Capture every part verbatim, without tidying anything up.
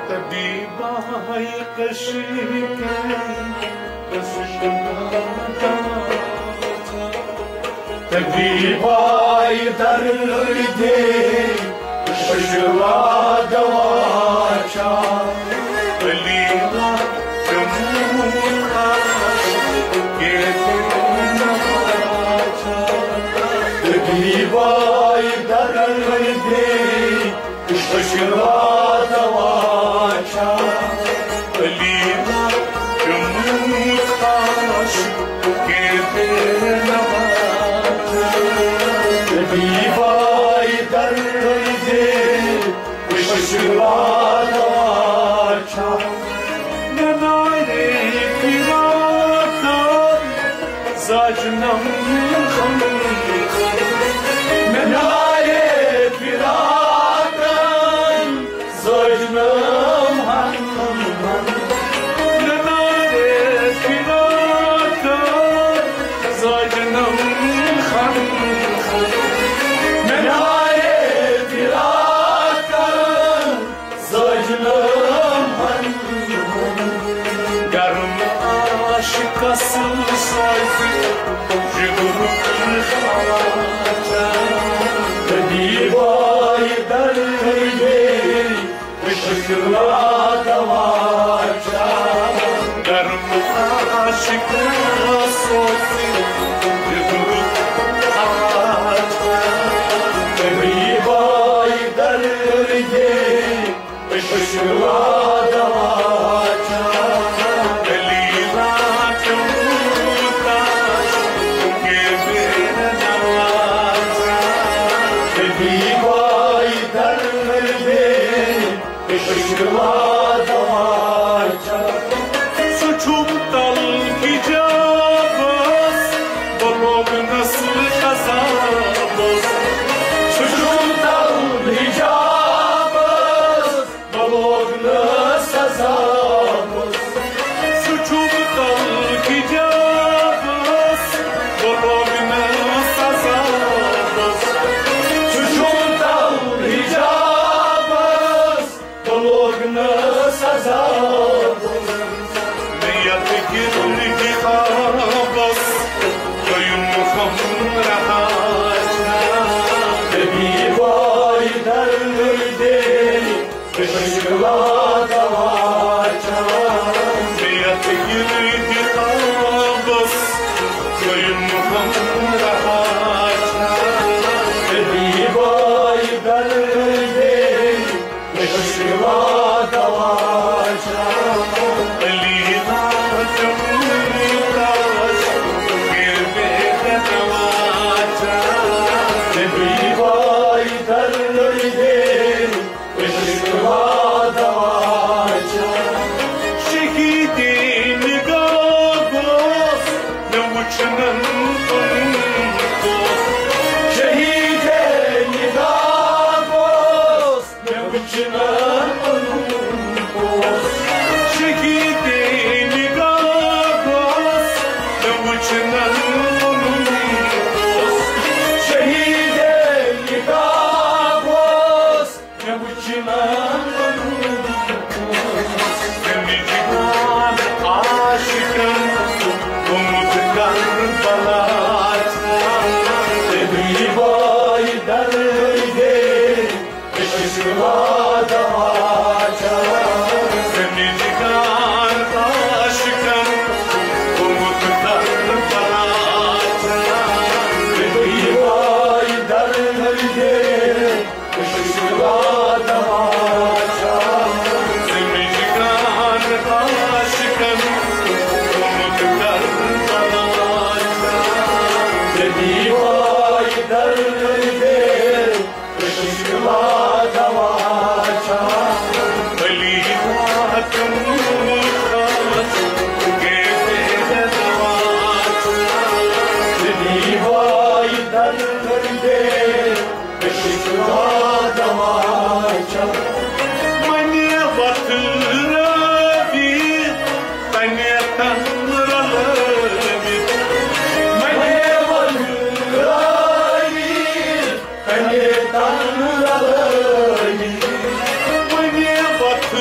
طبیبای کشیدن، کشیدن. طبیبای درد، کشیدن دوا چا. علی را جمود آش، گیتن نوا چا. طبیبای درد، کشیدن دوا چا. علی را جمود آش، گیتن نوا چا. طبیبای درد، کشیدن دوا چا. ننای فراقم زاجنم خم. ننای فراقم زاجنم خم. ننای فراقم زاجنم خم. ننای فراقم زاجنم خم. گرم عاشق اصل ساز، جگر خواجہ. طبیبای درد، کشیدن دوا چا. گرم عاشق اصل ساز، جگر خواجہ. طبیبای درد، کشیدن دوا چا. علی را جمود آش، گیتن نوا چا. طبیبای درد، کشیدن دوا چا. سُہ چھُم تل حجابس، بہٕ لوگنس عذابس. سُہ چھُم تل حجابس، بہٕ لوگنس عذابس. سُہ چھُم تل حجابس، بہٕ لوگنس عذابس. سُہ چھُم تل حجابس، بہٕ لوگنس عذابس. مےٚ یتھ گِرگہِ خوابس، دوٚیُم غم رہا چھا. طبیبای درد، کشیدن دوا چا. مےٚ یتھ گِرگہِ خوابس، دوٚیُم غم رہا چھا. طبیبای درد، کشیدن دوا چا. علی را جمود آش، گیتن نوا چا. طبیبای درد، کشیدن دوا چا. شہیدِ نگاہ گوس، مےٚ وُچھنن پنُن دوست. شہیدِ نگاہ گوس، مےٚ وُچھنن پنُن دوست. شہیدِ نگاہ گوس، مےٚ وُچھنن پنُن دوست. شہیدِ نگاہ گوس، مےٚ وُچھنن پنُن دوست. زندگی بھر عاشقن گوٚمُت کربلا چھا. طبیبای درد، کشیدن دوا چا. زندگی بھر عاشقن گوٚمُت کربلا چھا. طبیبای درد، کشیدن دوا چا. زندگی بھر عاشقن گوٚمُت کربلا چھا. طبیبای درد، کشیدن دوا چا. علی را جمود آش، گیتن نوا چا. طبیبای درد، کشیدن دوا چا. منی وتھ رٲوی، تنہِ تن رلٲوِتھ. منی وتھ رٲوی، تنہِ تن رلٲوِتھ. منی وتھ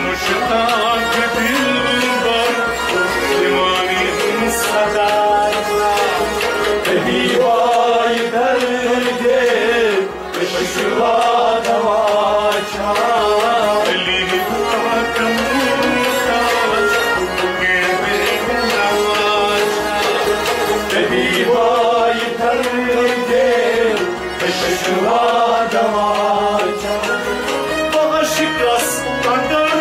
مشتاق دلبر، دیوانی صدا، دیوای درد، عشق دوا چا، علی پاک محتاج، دیوای درد، عشق دوا چا. بہٕ عاشقس اندر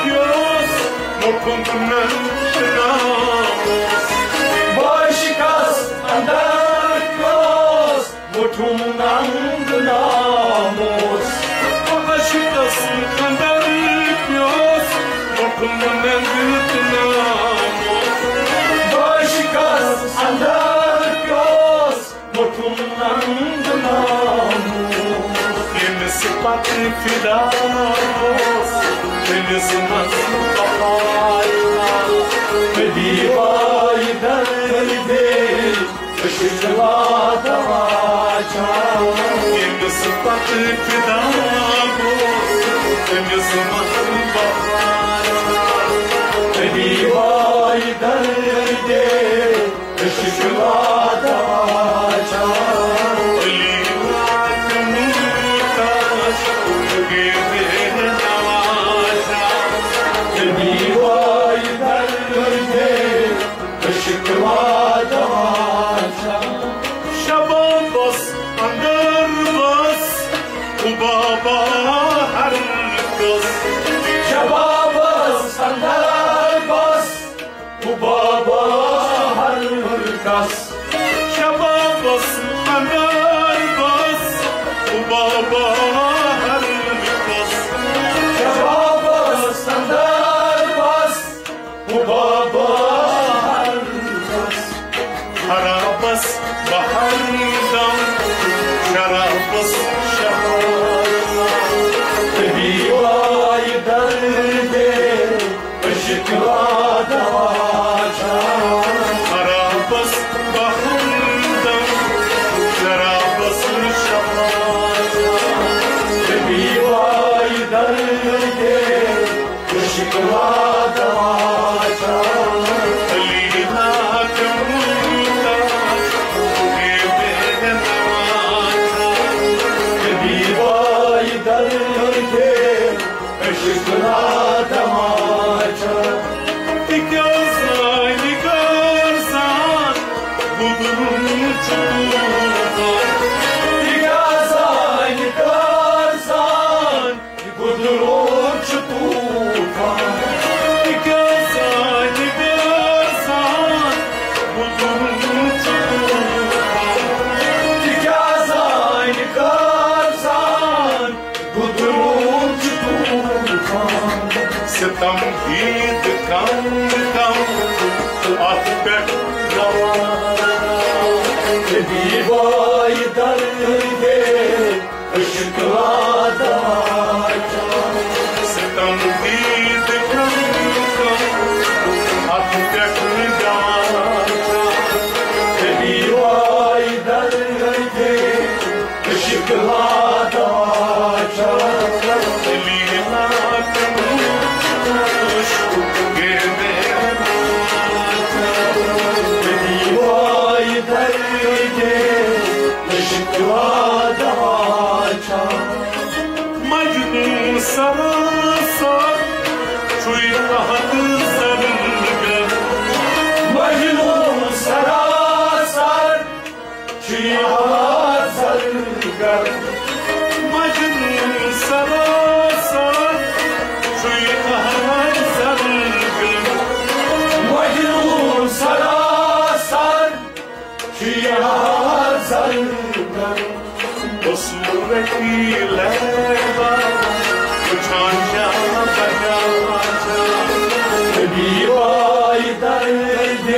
پیوس، موٚٹھُم ننگ ناموس. بہٕ عاشقس اندر پیوس، موٚٹھُم ننگ ناموس. بہٕ عاشقس اندر پیوس، موٚٹھُم ننگ ناموس. بہٕ عاشقس اندر پیوس، موٚٹھُم ننگ ناموس. ییٚمِس پتہٕ فدا اوس، تٔمِس منٛز وفا. دیوای درد، عشق دوا چا. ییٚمِس پتہٕ فدا اوس، تٔمِس منٛز وفا. دیوای درد، عشق دوا چا. علی پاک محتاج، دیوای درد، عشق دوا چا. شبابس اندر بس، او بابا ہر کس. شبابس اندر بس، او بابا ہر کس. شبابس اندر بس، او بابا ہر کس. شبابس اندر بس، او بابا ہر کس. خرابس بہر دم، شرابس شہر. دیوای درد، عشق دوا چا. خرابس بہر دم، شرابس شہر. دیوای درد، عشق دوا چا. علی پاک محتاج، دیوای درد، عشق دوا چا. تِکیٛازِ زانہِ کر سان گُزرُن چھُ طوفان. تِکیٛازِ زانہِ کر سان گُزرُن چھُ طوفان. تِکیٛازِ زانہِ کر سان گُزرُن چھُ طوفان. تِکیٛازِ زانہِ کر سان گُزرُن چھُ طوفان. ستم دید کم کم اتھ پٮ۪ٹھ روان. دیوای درد، عشق دوا چا. ستم دید کم کم اتھ پٮ۪ٹھ روان. دیوای درد، عشق دوا چا. علی پاک محتاج، دیوای درد، عشق دوا چا. مجنون سراسر چھُے احد زرگر. مجنون سراسر چھُے احد زرگر. مجنون سراسر چھُے احد زرگر. مجنون سراسر چھُے احد زرگر. حسن رتی لیلا، وٕچھان چھا بجان چھا. دیوای درد،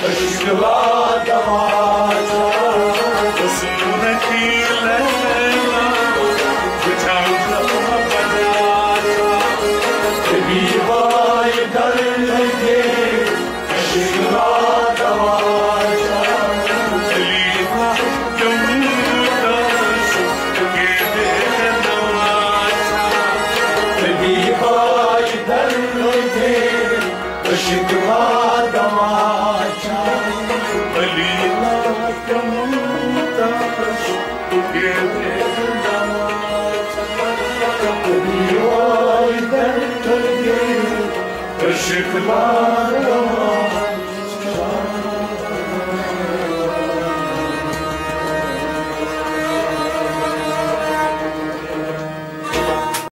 عشق دوا چا. حسن رتی لیلا، وٕچھان چھا بجان چھا. دیوای درد، عشق دوا چا. یوے درد گٔے عشق لارو۔